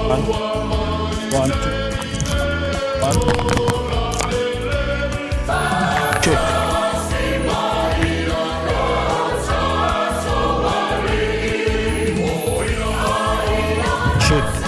1, 1, 2, 1. Check. Check.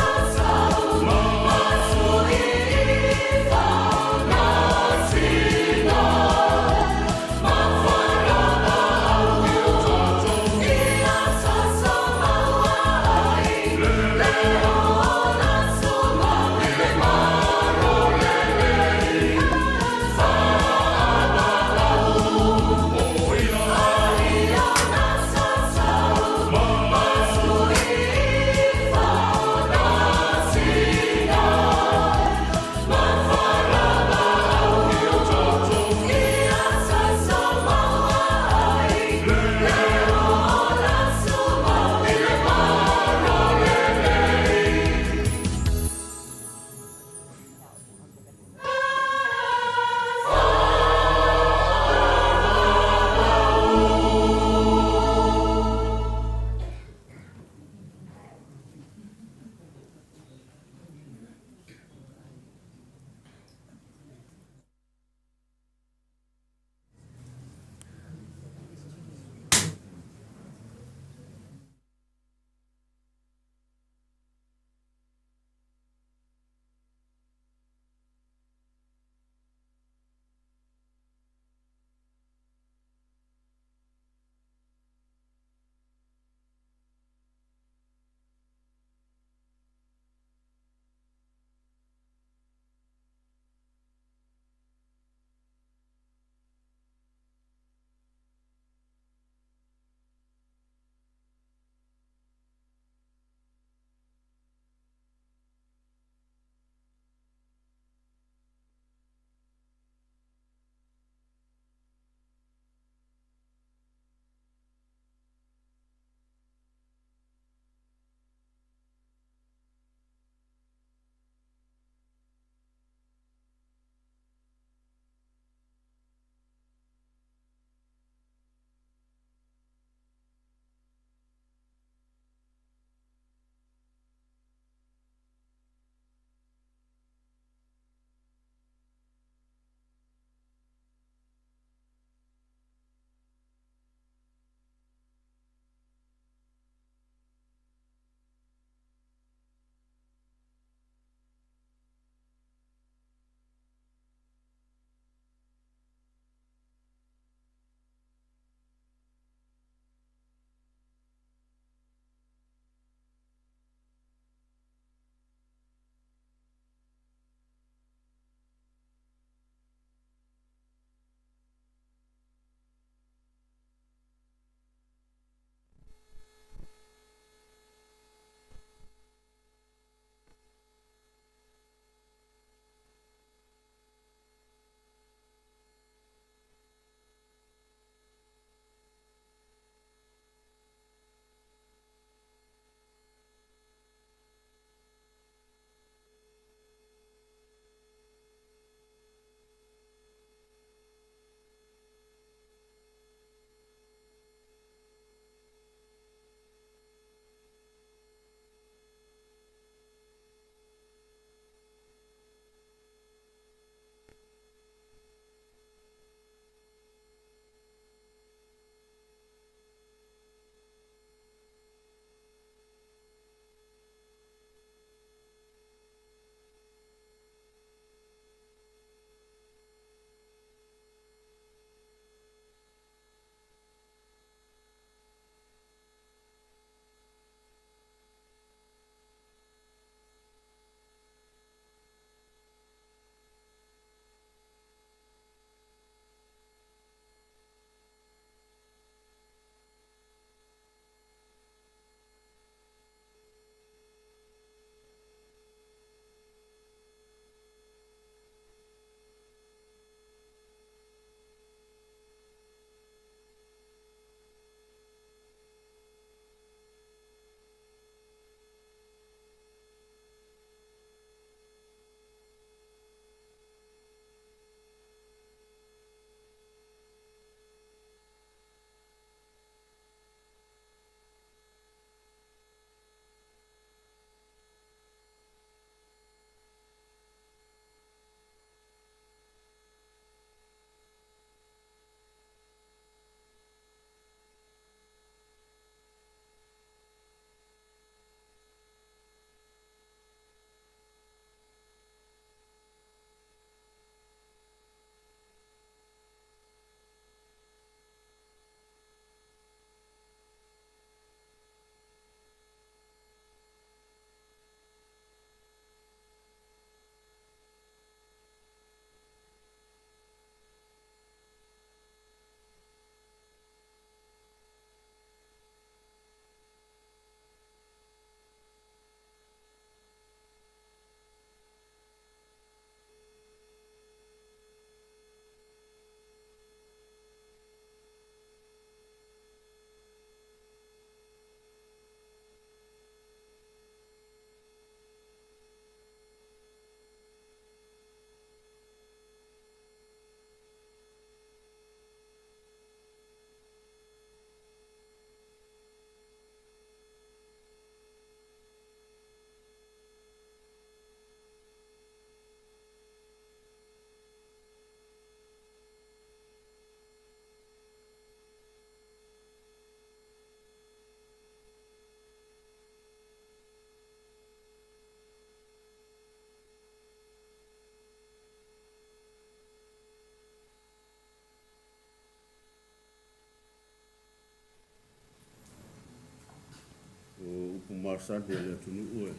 upu masani a le atunuu e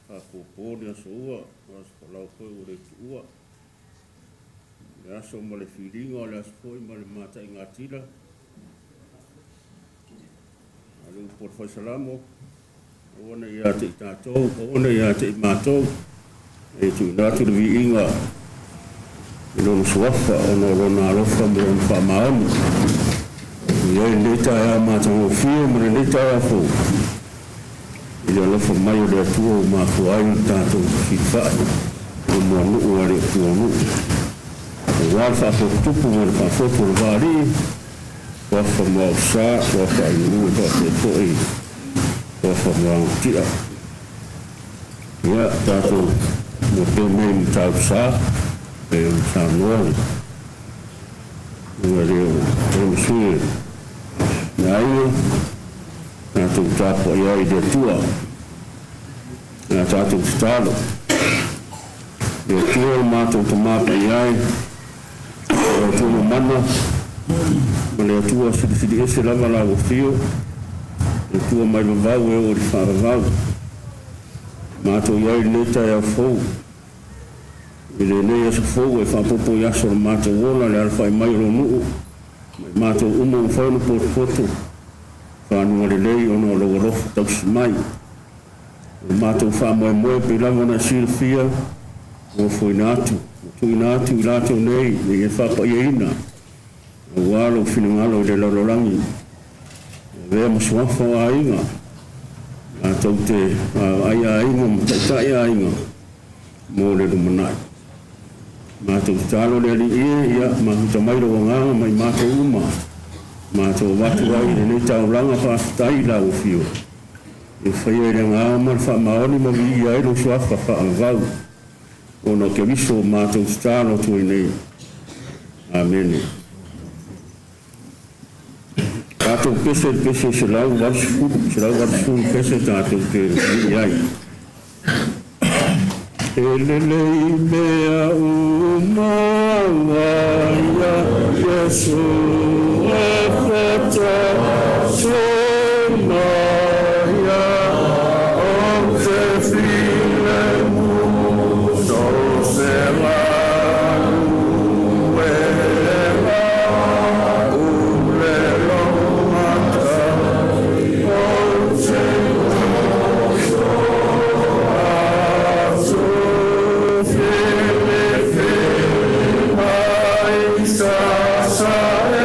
faapuapua ni aso ua, o aso folau foi ua le tuua. O le aso ma le filiga, o le aso foi ma le mataigatila. A o le upu a le Fai Salamo, aua ne i ia te i tatou, aua ne i ia te i matou, e tuuina atu le viiga i Lona Suafa ona o Lona alofa ma Lona faamaoni. E i ai lenei taeao matagofie ma lenei taeao fou i le alofa mai o le Atua ua mafua ai ona tatou fesilafai i luma o nuu e le o nuu. Aua le faafotutupu ma le faafotu o le vaalii, suafa Muausā, suafa Ainuu e faapea foi suafa Muagututia. Ia, tatou mua pea mea i Matautu-sa, pei ona saunoa le susuga i le o sui o le aiga, tatou tapuai ai i le Atua. A tatou tatalo. Le Atua o matou Tamā Paia e, o le Atua mamana ma le Atua silisili ese lava lau afio, le Atua mai vavau e oo i le faavavau. Matou i ai i lenei taeao fou, i lenei aso fou e faaopoopo i aso o le matou ola, le alafai mai o lou nuu, ma i matou uma ua mafai ona potopoto, faguga lelei ona o lou alofa tausi mai. O le matou faamoemoe pei lava ona e silafia, ua ofoina atu, ua tuuina atu i latou nei ina ia faapaiaina, aua lou finagalo i le lalolagi, e avea ma suafa o aiga, latou te vaavaai aiga ma taitai aiga mo le lumanai. Matou tatalo le Alii e, ia mafuta mai lou agaga ma i matou uma, matou avatu ai i lenei taulaga faafetai i lau afio, e faia i le agaga ma le faamaoni ma viia ai lou suafa faavavau, ona o Keriso matou tatalo atu ai nei. Amene. Tatou pese i le pese 180, 180 pese tatou te vii ai. E lelei mea uma ia Iesu e fata maia ou te filemu so se galuega u le lomata ou te atu filifili mai sa sa e.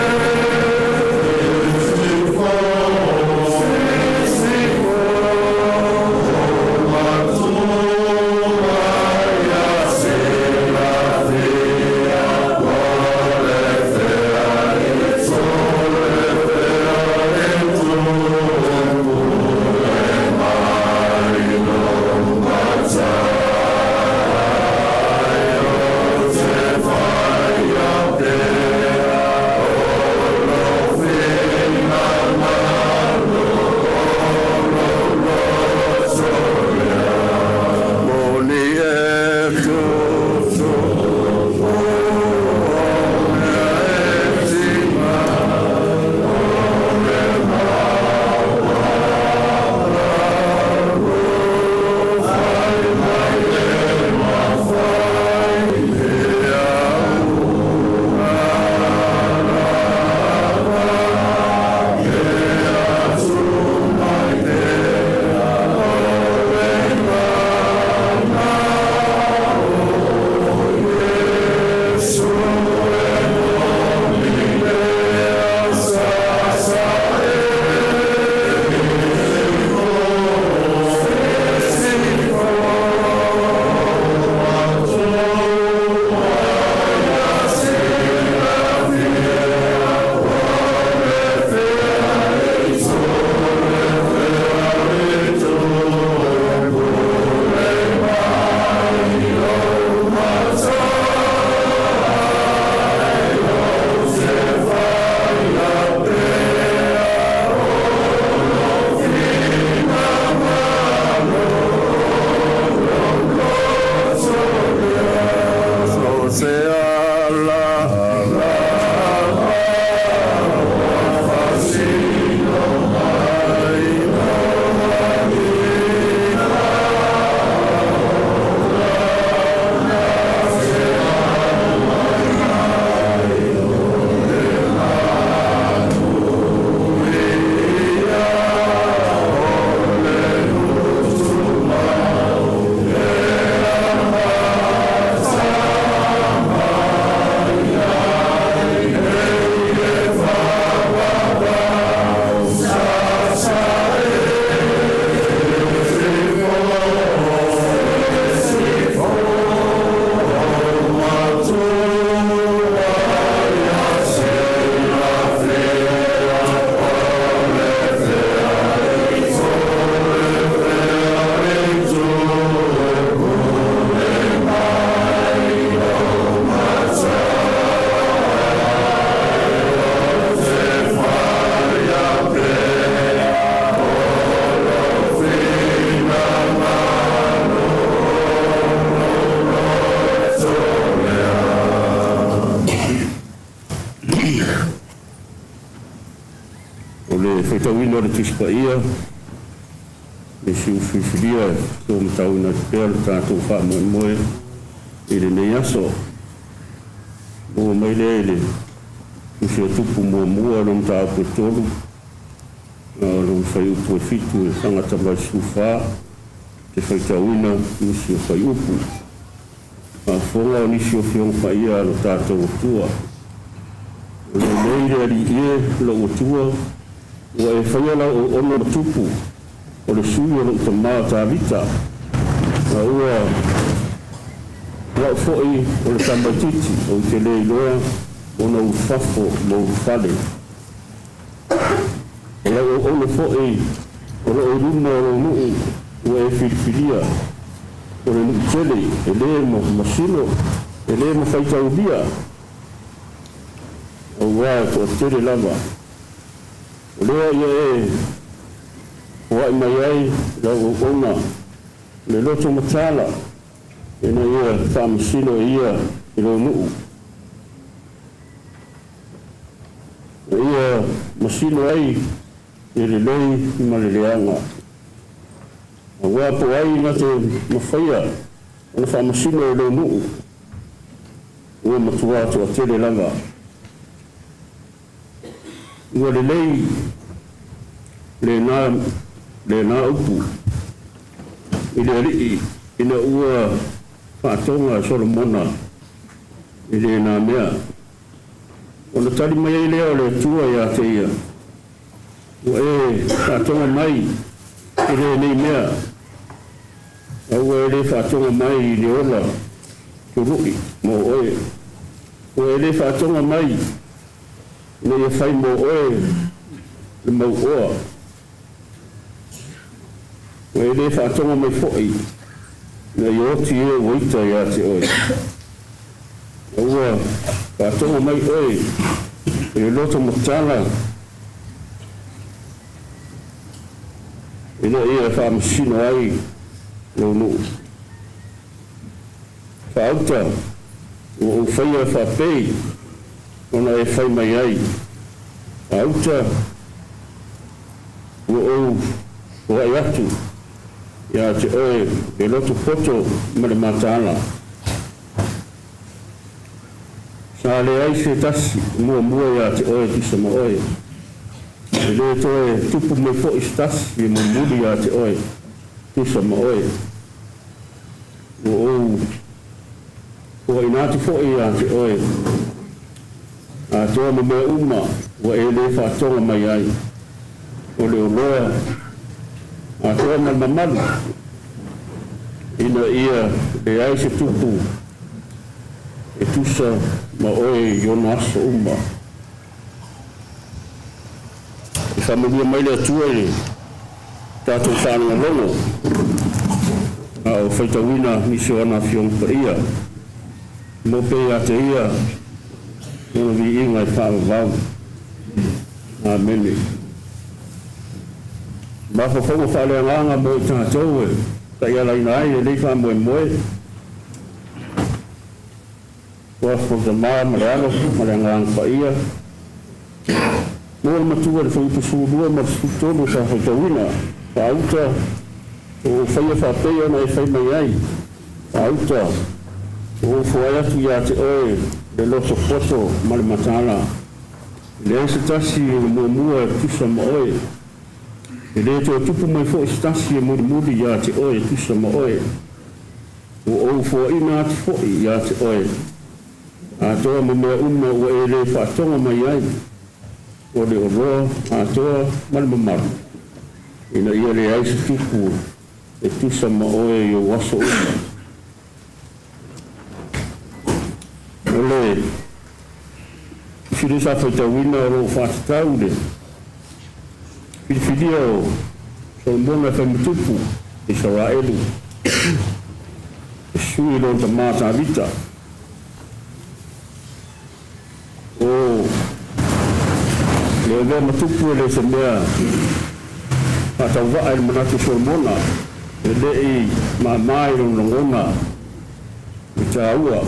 Le faitauina o le Tusi Paia, le siu filifilia e tuumatauina atu pea le tatou faamoemoe i lenei aso. Maua mai lea i le Tusi o Tupu muamua lona mataupu e 3, a o lona fuaiupu e 7 e fagata mai le 14, te faitauina nisi o fuaiupu. Faafofoga o nisi o Afioga Paia a lo tatou Atua. O lou nei le Alii e, lou Atua, ua e faia lau auauna ma tupu, o le sui o lou tamā o Tavita, a ua o au foi o le tamaitiiti, ou te le iloa ona ulufafo ma ulufale. O lau auauna foi o loo i luma o lou nuu ua e filifilia, o le nuu tele e le masino, e le mafaitaulia, auā e toatele lava. O lea ia e foai mai ai lau auauna le loto mataala, ina ia faamasino e ia i lou nuu. Na ia masino ai le lelei ma le leaga. Auā po o ai na te mafaia ona faamasino i lou nuu, ua matua toatele lava. Ua lelei lena upu i le Alii ina ua faatoga e Solomona i lena mea. Ona tali mai ai lea o le Atua ia te ia, ua e faatoga mai i lenei mea, a ua e le faatoga mai i le ola tului mo oe. Ua e le faatoga mai ina ia fai mo oe le mauoa. Ua e le faatoga mai foi ina ia oti e ua ita ia te oe. A ua faatoga mai oe i le loto mataala ina ia faamasino ai lou nuu. Faauta ua ou faia faapei ona e fai mai ai. Faauta ua ou foai atu ia te oe le loto poto ma le mataala. Sa leai se tasi muamua ia te oe tusa ma oe. E le toe tupu mai foi se tasi e mulimuli ia te oe tusa ma oe. Ua ou foaina atu foi ia te oe atoa ma mea uma ua e le faatoga mai ai, o le oloa atoa ma le mamalu, ina ia leai se tupu e tusa ma oe i ona aso uma. E faamanuia mai le Atua i le tatou faalogologo a o faitauina nisi o ana Afioga Paia, mo pe ia te ia lona viiga e faavavau. Amene. Mafaufauga faaleagaga mo i tatou e taialaina ai lenei faamoemoe. Ua Tamā ma le Alo ma le Agaga Paia. Mo le matua i le fuaiupu 12 ma le 13 sa faitauina, Faauta ua ou faia faapei ona e fai mai ai, faauta ua ou foai atu ia te oe le loto poto ma le mataala. E leai se tasi o le muamua e tusa ma oe. E le toe tupu mai foi se tasi e mulimuli ia te oe e tusa ma oe. Ua ou foaina atu foi ia te oe atoa ma mea uma ua e le faatoga mai ai, o le oloa atoa ma le mamalu, ina ia leai se tupu e tusa ma oe i ou aso uma. O le tusi sa faitauina o loo faatatau le filifilia o Solomona e faimatupu Isaraelu e sui lona tamā Tavita. O le avea matupu e le se mea faatauvaa i le manatu o Solomona, e le'i māmā i lona lagona le taua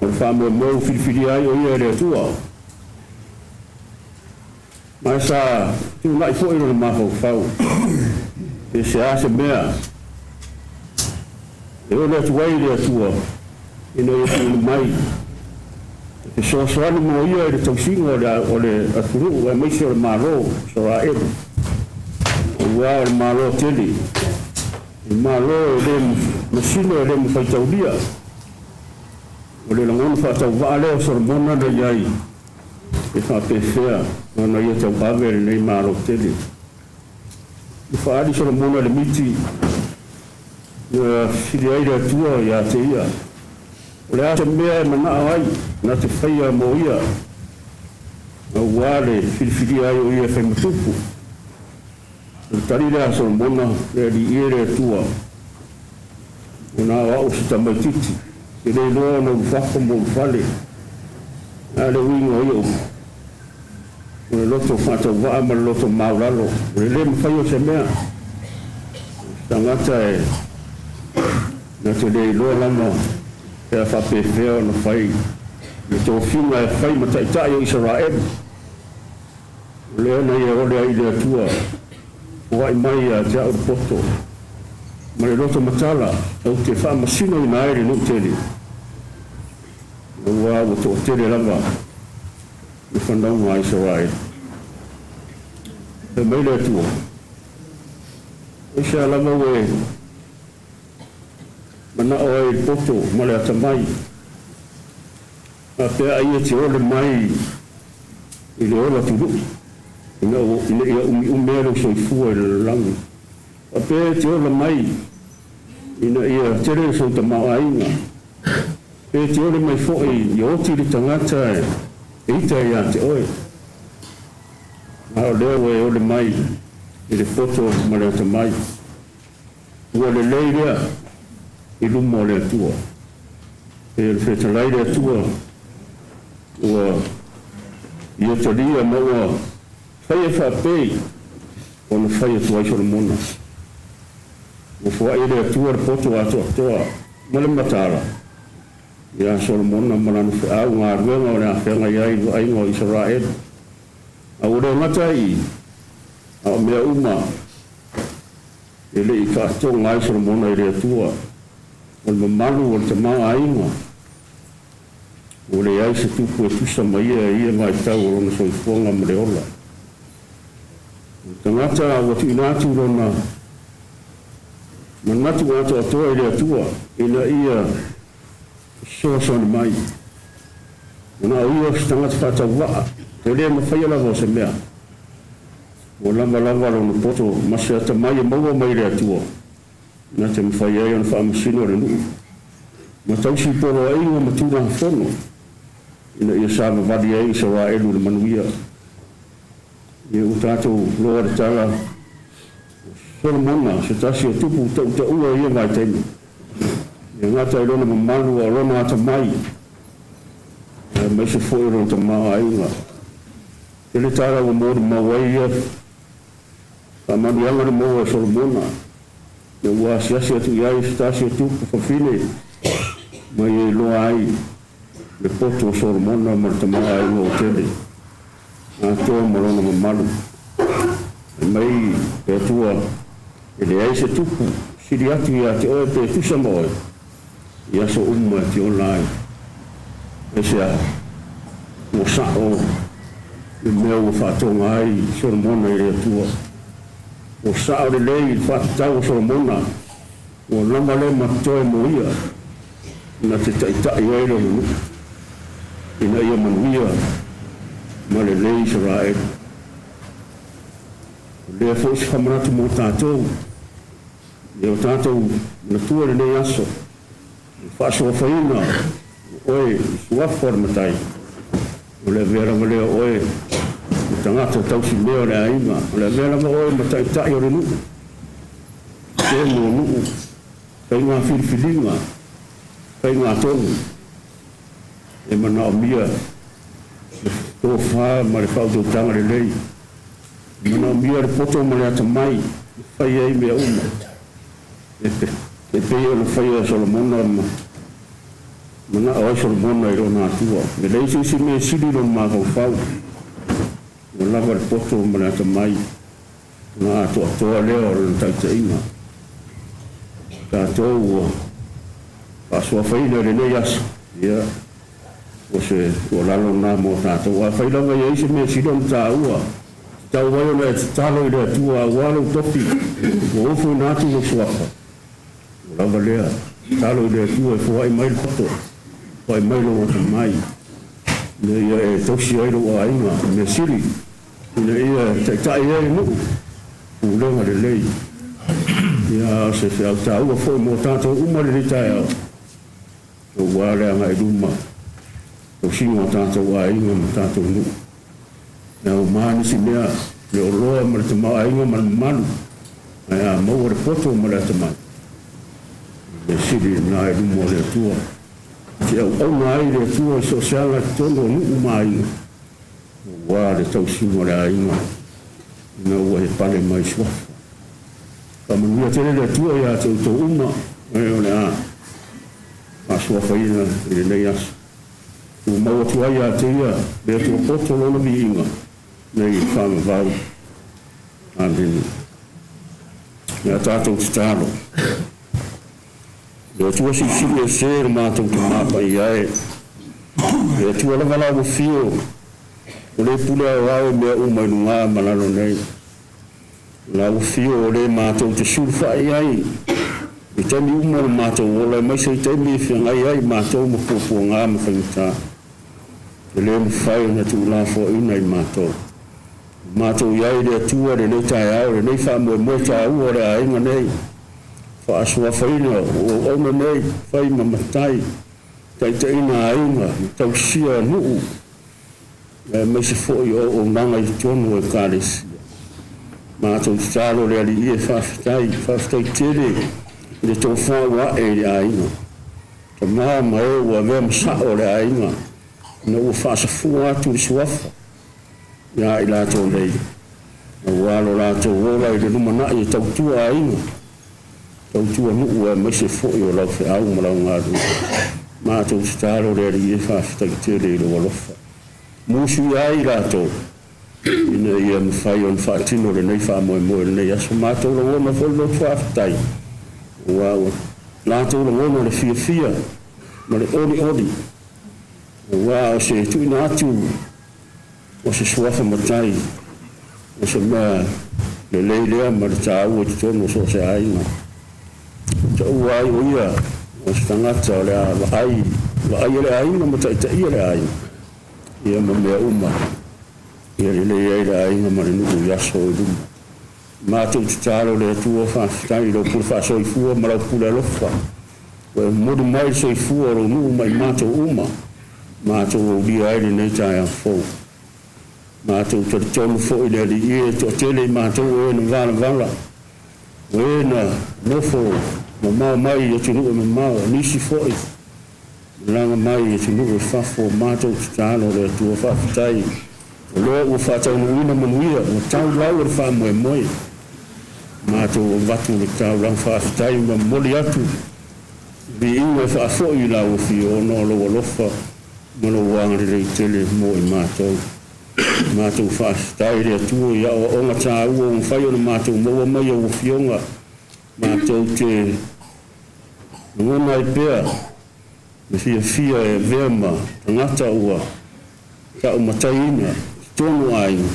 o le faamoemoe ua filifilia ai o ia e le Atua. Ma sa tuuna'i foi lona mafaufau, pe se a se mea e ole atu ai i le Atua ina ia tuuina mai e fesoasoani mo ia i le tausiga o le atunuu aemaise o le Malo o Isaraelu, auā o le Malo tele, le Malo e le masino e le mafaitaulia. O le lagona faatauvaa lea o Solomona na i ai e faapefea ona ia tauave lenei Malo tele. Ua faaali Solomona i le miti na fesili ai le Atua ia te ia, O le a se mea e manao ai na te faia mo ia, auā le filifilia ai o ia e fai ma tupu? O le tali lea a Solomona, Le Alii e le Atua, ua na o au o se tamaitiiti, e le iloa ona ulufafo ma ulufale, a o le uiga o ia upu, o le loto faatauvaa ma le loto maulalo, o le lē mafai o se mea. O se tagata e na te le iloa lava pe a faapefea ona fai le tofiga e fai ma taitai o Isaraelu. O lea na ia ole ai i le Atua, Foai mai ia te au le poto ma le loto matala, ou te faamasinoina ai le nuu tele, auā ua toatele lava le fanauga a Isaraelu. Fai mai le Atua, Aisea lava ua e manao ai i le poto ma le atamai, faapea ai e te ole mai i le ola tuluʻi, ina ia umiumi ai lou soifua i le lalolagi, faapea e te ola mai ina ia tele sou tamaoaiga, pe te ole mai foi ia oti le tagata e ita ia te oe. A o lea ua e ole mai i le poto ma le atamai. Ua lelei lea i luma o le Atua. E o le fetalai le Atua ua ia talia ma ua faia faapei ona fai atu ai Solomona. Ua foai e le Atua le poto atoatoa ma le mataala iā Solomona ma lana feau galuega o le a feagai ai i le vaaiga o Isaraelu. A ua le gata ai i, a o mea uma e le i faatoga ai Solomona i le Atua, o le mamalu o le tamaoaiga, ua leai se tupu e tusa ma ia i ia vaitau o lona soifuaga ma le ola. O le tagata ua tuuina atu lona manatu atoatoa i le Atua ina ia fesoasoani mai. Manao ia o se tagata faatauvaa, e le mafaia lava o se mea. Ua lava lava lona poto ma se atamai e maua mai le Atua, na te mafai ai ona faamasino le nuu ma tausi poloaiga ma tulafono ina ia savavali ai Isaraelu i le manuia. Ia ua tatou loa le tala o Solomona, se tasi o tupu tautaua i ia vaitaimi. E gata i lona mamalu a o lona atamai, aemaise foi o lona tamaoaiga. Tele tala ua molimau ai ia faamanuiaga na maua e Solomona, ina ua asiasi atu i ai se tasi o tupu fafine ma ia iloa ai le poto o Solomona ma le tamaoaiga ua tele atoa ma lona mamalu. Fai mai le Atua, E leai se tupu sili atu ia te oe pe tusa ma oe i aso uma e te ola ai. Aisea? Ua sa'o le mea ua faatoga ai Solomona i le Atua. Ua sa'o lelei le faatatau o Solomona, ua lava lea ma totoe mo ia na te taita'i ai lona nuu, ina ia manuia ma lelei Isaraelu. O lea foi se faamanatu mo tatou, ia o tatou manatua lenei aso, le faasoafaina o oe i suafa o le Matai, o le avea lava lea o oe ma tagata tausi mea o le aiga, o le avea lava oe ma taitai o le nuu, tonu o nuu, faiga filifiliga, faiga tonu e manaomia le tofa ma le faautautaga lelei. E manaomia le poto ma le atamai e fai ai mea uma, e pei ona faia e Solomona ma manao ai Solomona i lona Atua. E leai se isi mea e sili lona mafaufau. Ua lava le poto ma le atamai ona atoatoa lea o lana taitaiga. Tatou ua faasuafaina i lenei aso, ia, o se tuualalo lena mo tatou. Afai lava e i ai se mea sili ona taua, tatau ai ona e tatalo i le Atua aua lou tofi ua ofoina atu lou suafa, ua lava lea. Tatalo i le Atua e foai mai le poto, foai mai lou atamai, ina ia e tausi ai lou aiga, mea sili, ina ia taitai ai le nuu, pulega lelei. Ia, o se feau taua foi mo tatou uma lenei taeao, aua le agai i luma, tausiga o tatou aiga ma tatou nuu. E auma nisi mea, le oloa ma le tamaoaiga ma le mamalu, ae a maua le poto ma le atamai, mea sili lena i luma o le Atua. Te auauna ai le Atua i so o se ala i totonu o nuu ma aiga, aua le tausiga o le aiga, ina ua e pale mai suafa. Faamanuia tele le Atua ia te outou uma, e o le a faasuafaina i lenei aso. Tumau atu ai ia te ia le Atua poto lona viiga nei faavavau. Amene. Ia tatou tatalo. Le Atua silisili ese le matou Tamā Paia e. Le Atua lava lau afio, o le pule aoao i mea uma i luga ma lalo nei. Lau afio o le matou te sulufai ai i taimi uma o le matou ola, aemaise i taimi e feagai ai matou ma puapuaga ma faigata. E le mafai ona tuulafoaiina i matou. Matou i ai le Atua lenei taeao, lenei faamoemoe taua o le aiga nei, faasuafaina o auauna nei, fai ma matai, taitaiina aiga, tausia nuu, aemaise foi o auaunaga i totonu o Ekalesia. Matou tatalo le Alii e faafetai, faafetai tele i le tofa ua ae i le aiga. Tama ma e ua avea ma sao o le aiga, ina ua faasafua atu le suafa ia i latou nei, aua lo latou ola i le lumanai e tautua aiga, tautua nuu, aemaise foi o lau feau ma lau galuega. Matou tatalo le Alii e faafetai tele i lou alofa. Musuia ai i latou, ina ia mafai ona faatino lenei faamoemoe lenei aso. Matou lagona foi le loto faafetai, ua ua latou lagona le fiafia ma le olioli, aua o se tuuina atu o se suafa matai, o se mea lelei lea ma le taua i totonu o so o se aiga. Taua ai o ia o se tagata o le a vaai, vaaia le aiga ma taitaia le aiga, ia ma mea uma, ia lelei ai le aiga ma le nuu i aso i luma. Matou tatalo le Atua faafetai i lou pule faasoifua ma lau pule alofa. Ua e momoli mai le soifua o lou nuu ma i matou uma, matou aulia ai lenei taeao fou. Matou talitonu foi le Alii e toatele i matou e na valavala, o e na nofo mamao mai i atunuu e mamao, nisi foi malaga mai i atunuu e fafo. Matou tatalo le Atua faafetai, o lea ua faataunuuina manuia, ua tau lau o le faamoemoe. Matou avatu le taulaga faafetai ma momoli atu viiga e faafoi i lau afio ona o lou alofa ma lou agalelei tele mo i matou. Matou faafetai le Atua i aoaoga taua ua mafai ona matou maua mai au afioga. Matou te lagona ai pea le fiafia e avea ma tagata ua taumataiina i totonu o aiga,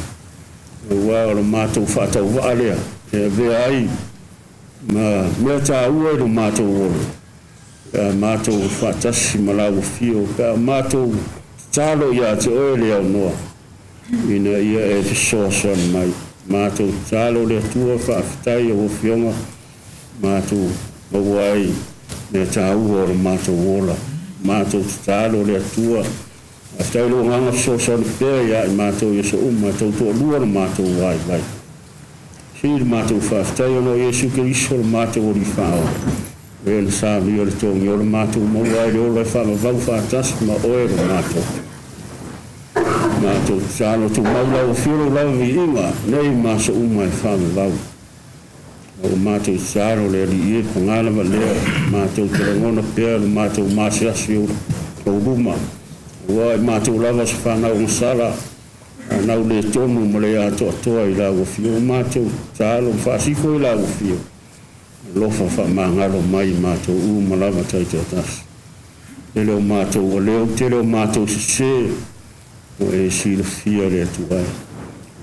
aua o le matou faatauvaa lea e avea ai ma mea taua i lo matou ola, pe a matou faatasi ma lau afio, pe a matou tatalo ia te oe le aunoa, ina ia e fesoasoani mai. Matou tatalo le Atua faafetai au afioga, matou maua ai mea taua o le matou ola. Matou tatalo le Atua faafetai lou agaga fesoasoani pea ia i matou i aso uma e tautoalua le matou vaivai. Si le matou faafetai ona o Iesu Keriso le matou Alii Faaola, o ē na saunia le togi o le matou maua ai le ola e faavavau faatasi ma oe lo matou. Matou tatalo tumau lau afio lou lava viiga nei ma aso uma e faavavau. Ua matou tatalo le Alii e paga lava lea, matou te lagona pea le matou maasiasi o lou luma, aua e matou lava se fanau gasala. Anau le tonu ma le atoatoa i lau afio, matou tatalo ma faasifo i lau afio, alofa faamagalo mai matou uma lava taitoatasi. Tele o matou ua leo, tele o matou sesē, ua e silafia le Atua e.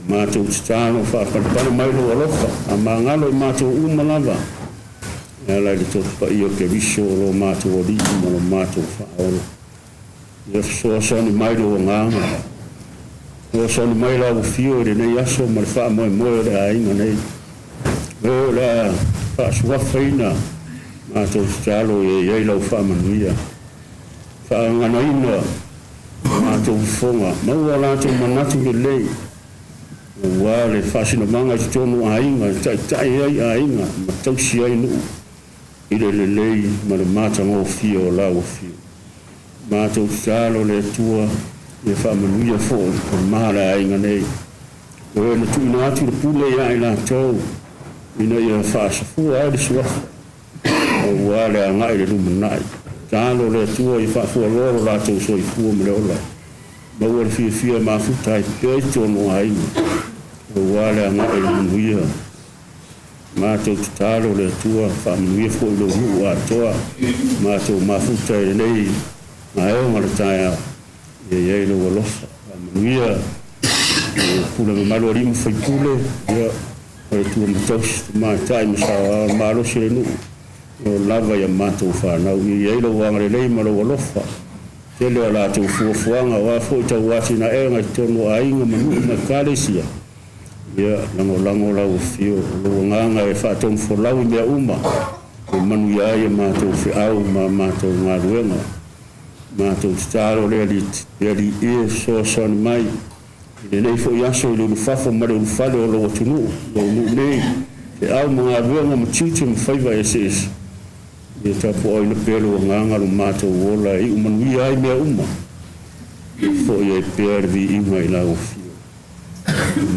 Matou tatalo faapalepale mai lou alofa, faamagalo i matou uma lava, e ala i le Toto Paia o Keriso o lo matou Alii ma lo matou Faaola. Ia fesoasoani mai lou Agaga, fesoasoani mai lau afio i lenei aso ma le faamoemoe o le aiga nei. O e o le a faasuafaina matou tatalo ia i ai lau faamanuia. Faagaganaina o matou fofoga, maua latou manatu lelei, aua le faasinomaga i totonu o aiga, e taitai ai aiga ma tausi ai nuu i le lelei ma le matagofie o lau afio. Matou tatalo le Atua ia faamanuia foi ma le aiga nei. O e na tuuina atu le pule ia i latou ina ia faasafua ai le suafa, aua le agai i le lumanai. Tatalo le Atua ia faafualoa lo latou soifua ma le ola. Maua le fiafia mafuta ai pea i totonu o aiga, aua le agai i le manuia. Matou tatalo le Atua faamanuia foi lou nuu atoa. Matou mafuta i lenei gaeoga le taeao, ia i ai lou alofa. Faamanuia le pule mamalu a alii ma faipule, ia faletua ma tausi, tamaitai ma saoao, le malosi o le nuu, e oo lava i a matou fanau. Ia i ai lou agalelei ma lou alofa. Tele o latou fuafuaga aua foi tauatinaega i totonu o aiga ma nuu ma ekalesia. Ia lagolago lau afio, o lou Agaga e faatonufolau i mea uma, e manuia ai a matou feau ma a matou galuega. Matou tatalo le Alii, le Alii e fesoasoani mai i lenei foi aso i le ulufafo ma le ulufale o lou atunuu, lou nuu nei, feau ma galuega ma tiute ma faiva eseese. Ia tapuaoina pea lou Agaga lo matou ola e iu manuia ai mea uma, e foi ai pea le viiga i lau afio.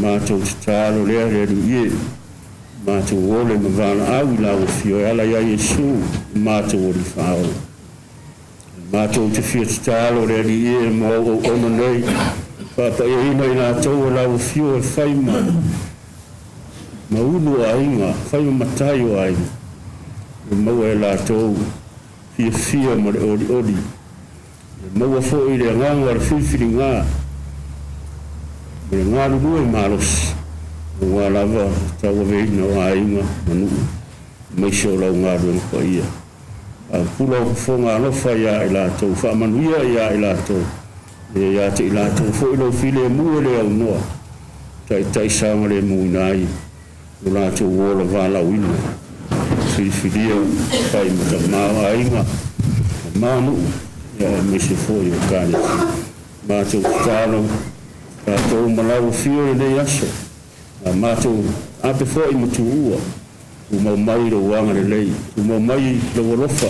Matou tatalo lea le Alii e, matou ole ma valaau i lau afio e ala ia Iesu matou Alii Faaola. Matou te fia tatalo le Alii e mo au auauna nei, faapaiaina i latou e lau afio e fai ma ulu o aiga, fai ma matai o aiga, e maua e latou fiafia ma le olioli, e maua foi le agaga o le filifiliga ma le galulue malosi, aua lava tauaveina o aiga ma nuu, aemaise o lau galuega paia. Faapula o fofoga alofa ia i latou, faamanuia ia i latou, ia ia te i latou foi lou filemu e le aunoa, taitai saogalemuina ai lo latou ola valaauina, filifilia fai ma tama o aiga, tama o nuu, ia aemaise foi o ekalesia. Matou tatalo, tatou ma lau afio i lenei aso, a matou ape foi ma tuua, tumau mai lou agalelei, tumau mai lou alofa,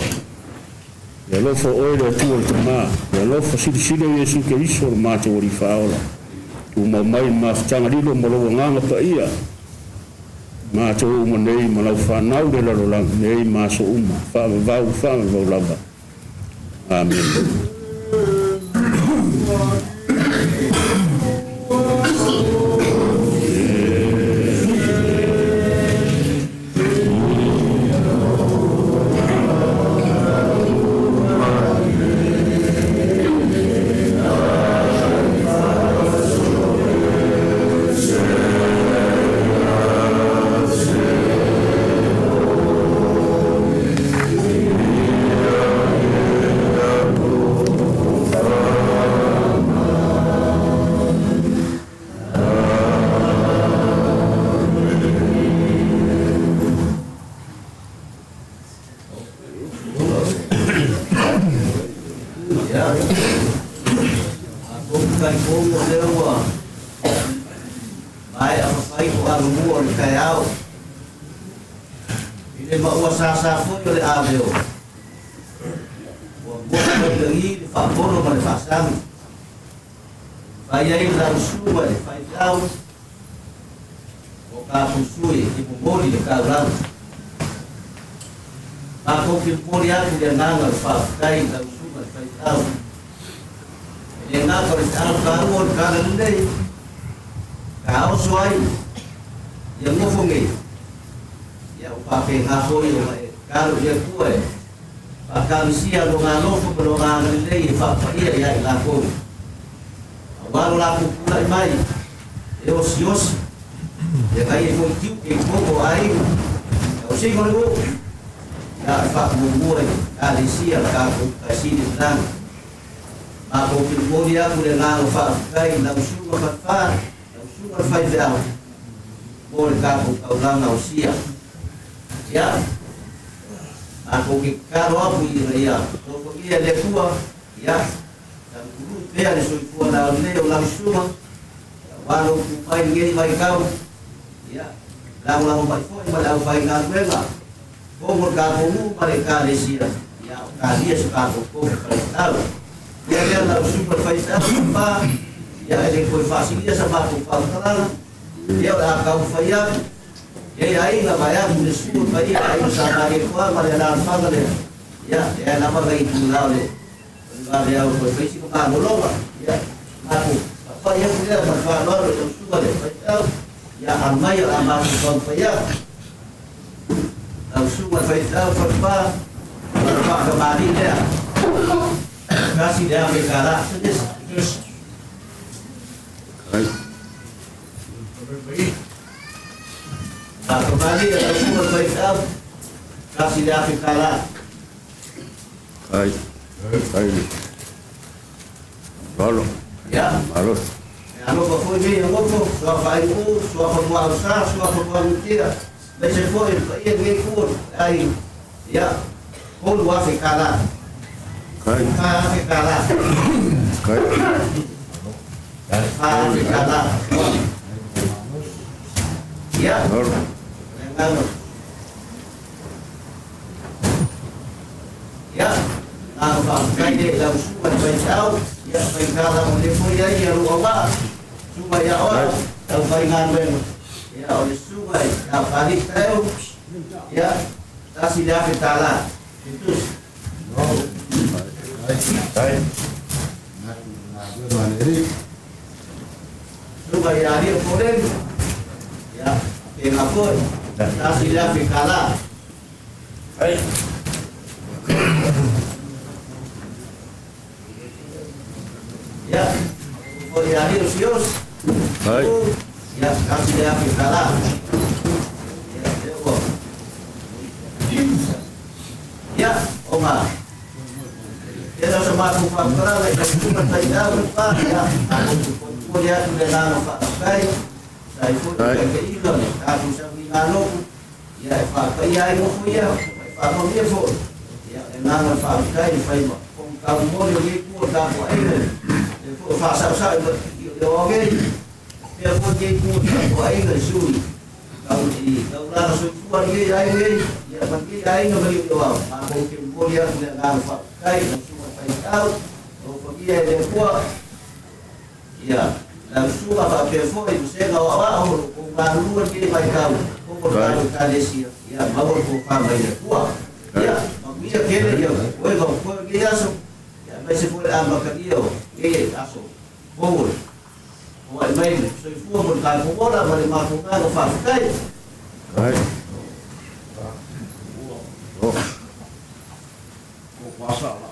le alofa o oe le Atua le Tama, le alofa silisili o Iesu Keriso lo matou Alii Faaola, tumau mai le mafutaga lilo ma lou Agaga Paia, matou uma nei ma lau fanau le lalolagi nei ma aso uma, faavavau, faavavau lava. Amene. Ia, matou te talitonu o lea ua maea ona fai toalomua o le taeao i le maua sasa foi o le aveo, ua motu mai lagi le faapolo ma le faasagi, fai ai le lausuga i le faifeau o tatou sui e momoli le taulaga. Matou te momoli atu le agaga o le faafetai i lau susuga i le faifeau. E le gata o le feau taua o le Talalelei, Taoso ai ia nofo nei, ia ua faapena foi ona e tatalo i le Atua e faatagisia lona alofa ma lona agalelei e faapaia ia i latou, aua lo latou tulai mai e osiosi ia nai e foi tiute i totonu o aiga, tausiga o le nuu, ia e faamuamua i Ekalesia le tatou Taisili i le lagi. Matou te momoli atu le agaga faafetai i lau susuga Falefa, lau susuga le faifeau mo le tatou taulaga osia. Ia, matou te tatalo atu ina ia alofagia e le Atua, ia, tautului pea le soifua laulelei o lau susuga, aua lou tu mai i lenei vaitau, ia, lagolago mai foi ma le aufaigaluega, Pomo le tatou nuu ma le Ekalesia, ia o talia so tatou tofi faifeau. Ia lea lau susuga le faifeau papa, ia e le toe faasilia sa matou faamatalaga, ia o le a taumafai atu, ia i aiga vaeatu le susu o le paia aiga sa Malietoa ma le alaalafaga lea, ia lea lava nai itula o le vaveao e toe fai sina malologa, ia matou faapai atu lea ma le faaaloalo i lau susuga le faifeau, ia aumai o le a matou taumafai atu. Lau susuga le faifeau falepa, o le faakamali'i lea. $1,000. Faakamali'i a lau susuga le faifeau, $1,000. Ai. Ai. Lalo. Ia. Malosi. E alofa foi nei e nofo, suafa Aiuu, suafa Muausā, suafa Muagutia, aemaise foi le paia i lenei itu o le aiga. Ia, $3,000. Kai. $4,000. Kai. $4,000. Ia, Lalo. le agaga. Ia, agaga faafetai lea i lau susuga le faifeau, ia faigata mo le foi ai ia lou auvaa, susuga ia oe, lau faigaluega, ia o le susuga ia Palii Taeu, ia, $1,000. Fetusi. Susuga ia Alii o Poleni, ia, faapena foi, $1,000. Ia, foi ia Alii o Sios, Ai. ia, $1,000. Ia, lea ua. Ia, ona tele o sa matou faamatalaga i lau susuga le faifeau le pa, ia, matou te momoli atu le agaga faafetai, tusa ai foi o Ai. taitaiga o le tatou sauniga lotu, ia e faapaia ai nofo ia, e faamanuia foi. Ia, le agaga o le faafetai le fai ma fono taumoli o lenei itu o le tatou aiga, le foi o faasaosao i le o nei, pea foi lenei itu o le tatou aiga i sui tau i taulaga soifua lenei aiga nei, ia ma lenei aiga ma le o au. Matou te momoli atu le agaga faafetai i lau susuga faifeau, alofagia e le Atua. Ia, lau susuga faapea foi vasega o aoao o lo o tou galulue i lenei vaitau, totonu o le tatou Ekalesia, ia maua le tofa mai le Atua. Ia, manuia tele ia toega o totoe o lenei aso, ia aemaise foi le amatalia o lenei aso fou o le foai mai le soifua mo le tatou ola ma le matou agaga faafetai. Ai. Oh. Ko pasa la.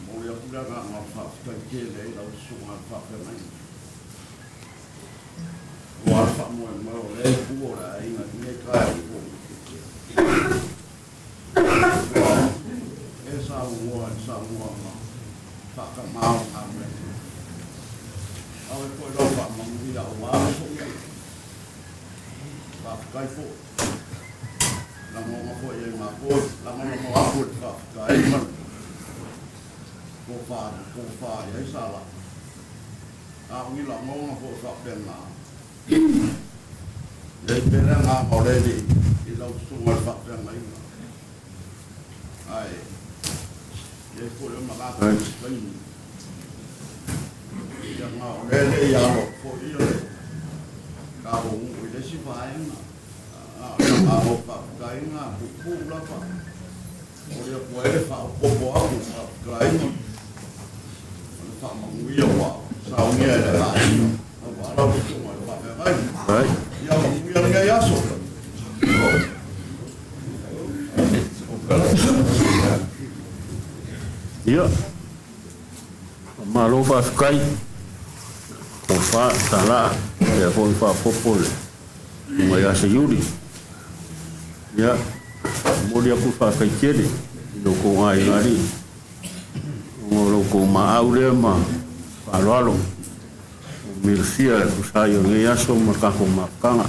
Momoli atu le agaga o le faafetai tele i lau susuga i le faafeagaiga. Aua le faamoemoe o lea itu o le aiga i lenei taeao fou. Ua e saunoa i le saunoaga faatamā o le galuega. Ave foi lau faamanuia aua le foi. Faafetai foi. Lagona foi e matou, lagolago atu i le faafetai ma le tofa na tofa i ai sa lava. A o ni lagona foi faapena. E i ai pea le agaga o le Alii i lau susuga i le faafeagaiga. Ae i ai foi o manatu i se taimi. Ia na o le le i alo atu foi ia le tatou nuu i le isi vaega. A o le agaga o faafetai na puupuu lava. Momoli atu ai le faaopoopo atu i le faafetai ma le Faamanuia ua saunia e le aiga aua lau susuga i le faafeagaiga. Ia manuia lenei aso. Ia, faamalo faafetai, tofa talaa, lea foi faaopoopo le susuga ia Seiuli. Ia, momoli atu le faafetai tele i lo outou aiga alii, ona o lo outou maau lea ma faaaloalo ua milofia e tusa ai o lenei aso ma le tatou mafutaga.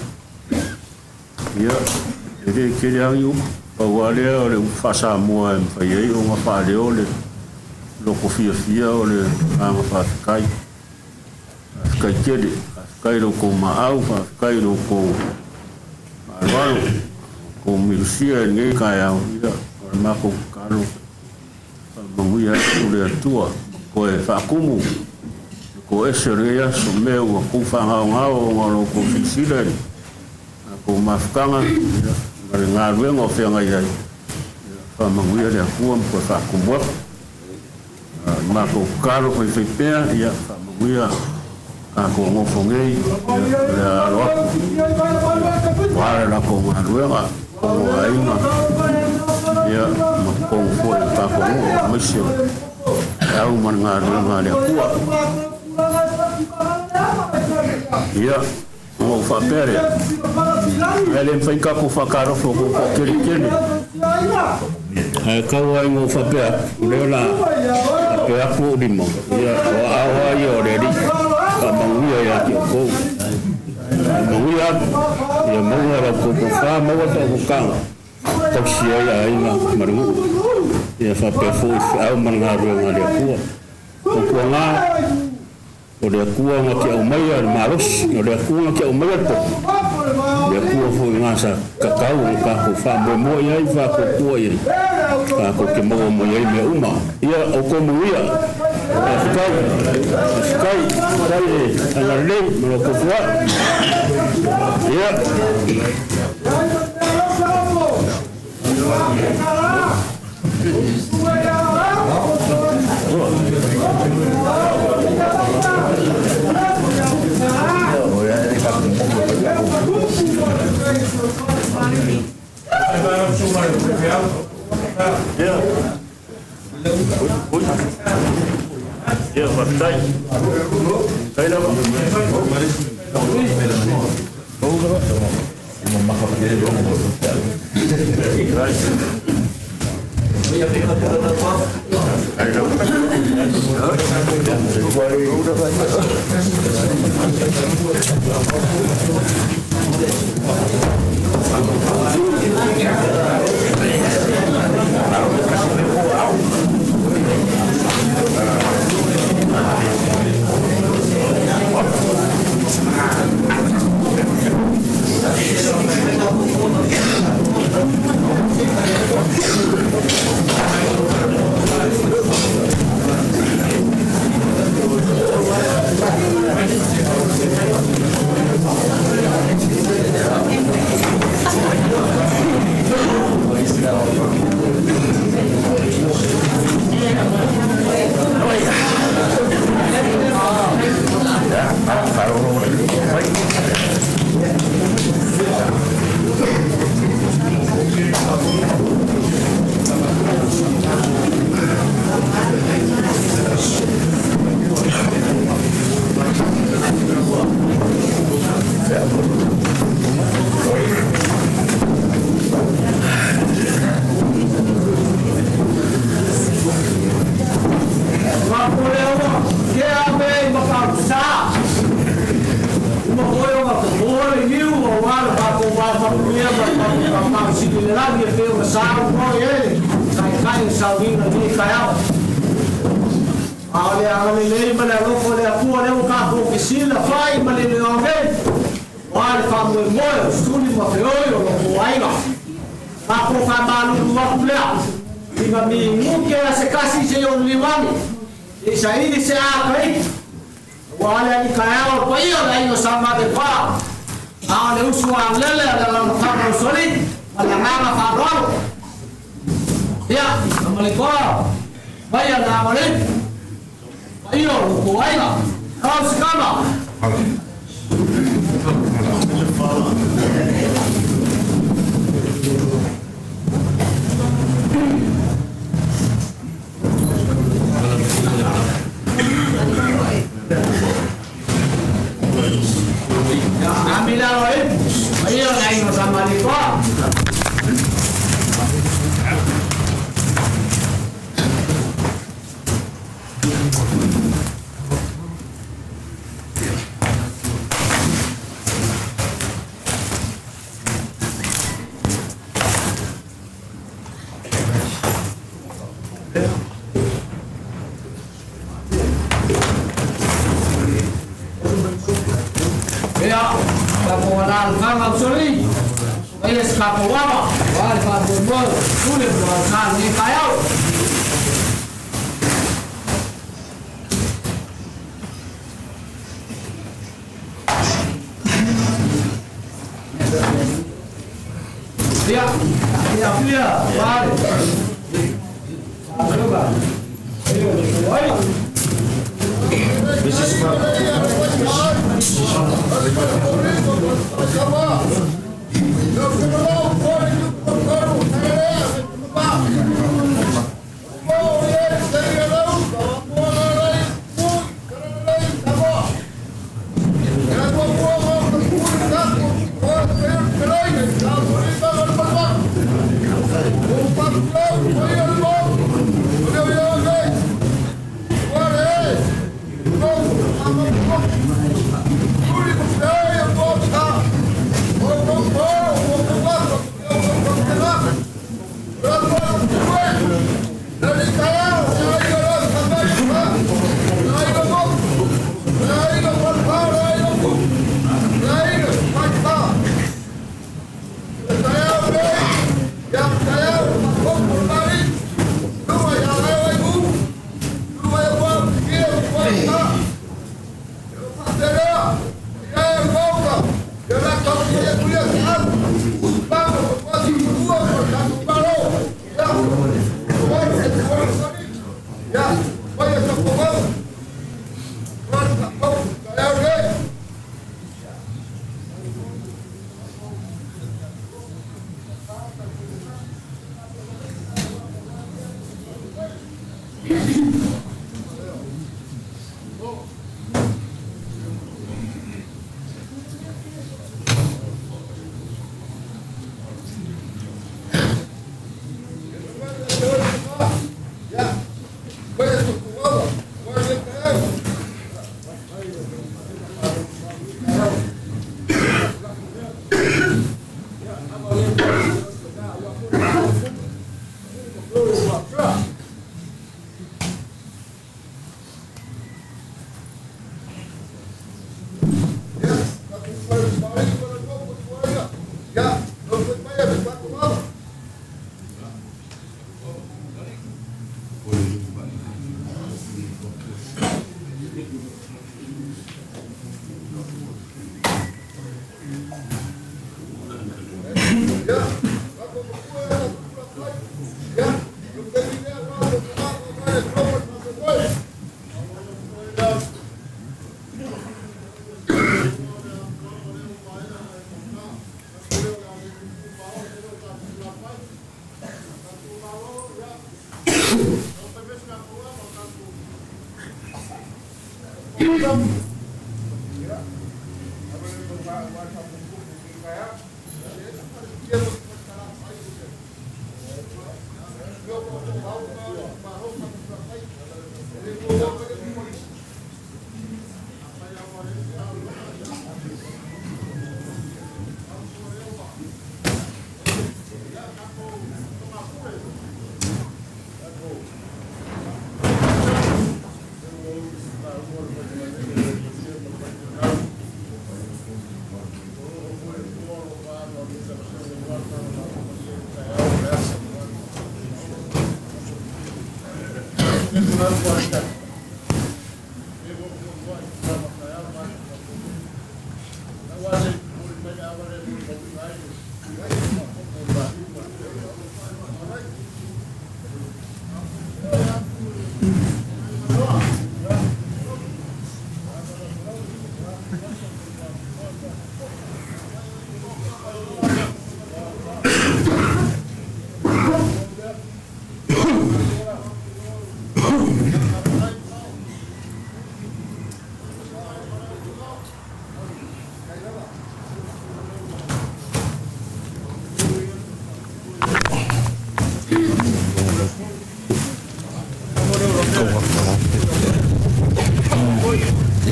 Ia, e le tele lava ni upu, pau lava lea o le upu faa-Samoa e mafai ai ona faaleo le loto fiafia o le agaga faafetai. Faafetai tele, faafetai i lo outou maau, faafetai i lo outou faaaloalo, outou milofia i lenei taeao. Ia, o le matou tatalo, faamanuia atu le Atua ma toe faatumu le toese o lenei aso, mea ua outou faagaogao ona o lo outou silasila i le tatou mafutaga ma le galuega o feagai ai. Ia, faamanuia le Atua ma toe faatumu atu. Le matou tatalo faifaipea, ia faamanuia tatou nofo nei, ia, o le a alo atu aua le latou galuega, totonu o aiga, ia, ma totonu foi o le tatou nuu, aemaise o le au ma le galuega a le Atua. Ia, ona ou faapea lea, ae le mafai ona tatou faatalofa ua toatele tele. Ae tau lava ina ou faapea atu, o lea o le a faapea atu ou lima, ia, o aao lava ia o le Alii, faamanuia ia te outou. Faamanuia atu, ia maua la outou tofa, maua le faautautaga, tausi ai aiga ma le nuu, ia faapea foi le feau ma le galuega a le Atua. Tautuana, O le Atua na te aumaia le malosi, o le Atua na te aumaia le poto, o le Atua foi na sa tatau ona tatou faamoemoe i ai, faatuatua i ai, tatou te maua mai ai mea uma. Ia outou manuia. Faafetai, faafetai, faafetai le agalelei ma lo outou foai. Ia. Ia, faafetai. Faafetai lava. A o le agalelei ma le alofa o le Atua lea ua tatou fesilafai ma le leao nei, aua le faamoemoe o suli ma feoi o lou aiga. Tatou faamalulu atu lea, ina minute a se tasi se i ou liliu ane, se i saili se a ka iti, aua le alii taeao o le paia o le aiga sa Matefā, a o le uso a lele a le alaalafaga o Usoalii, ma le agaga faaaloalo. Ia, ma le toa, maia le agalelei. Paia o lo outou aiga. Ao se kama. Amila oe. Paia o le aiga sa Malikoa. Ia, tatou alaalafaga o Usoalii, paia si tatou ava, aua le faamoemoe o pule ma le aoga i lenei taeao. Ia, fiafia, aua le faasoga, paia o le tou aiga.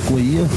Ko ia.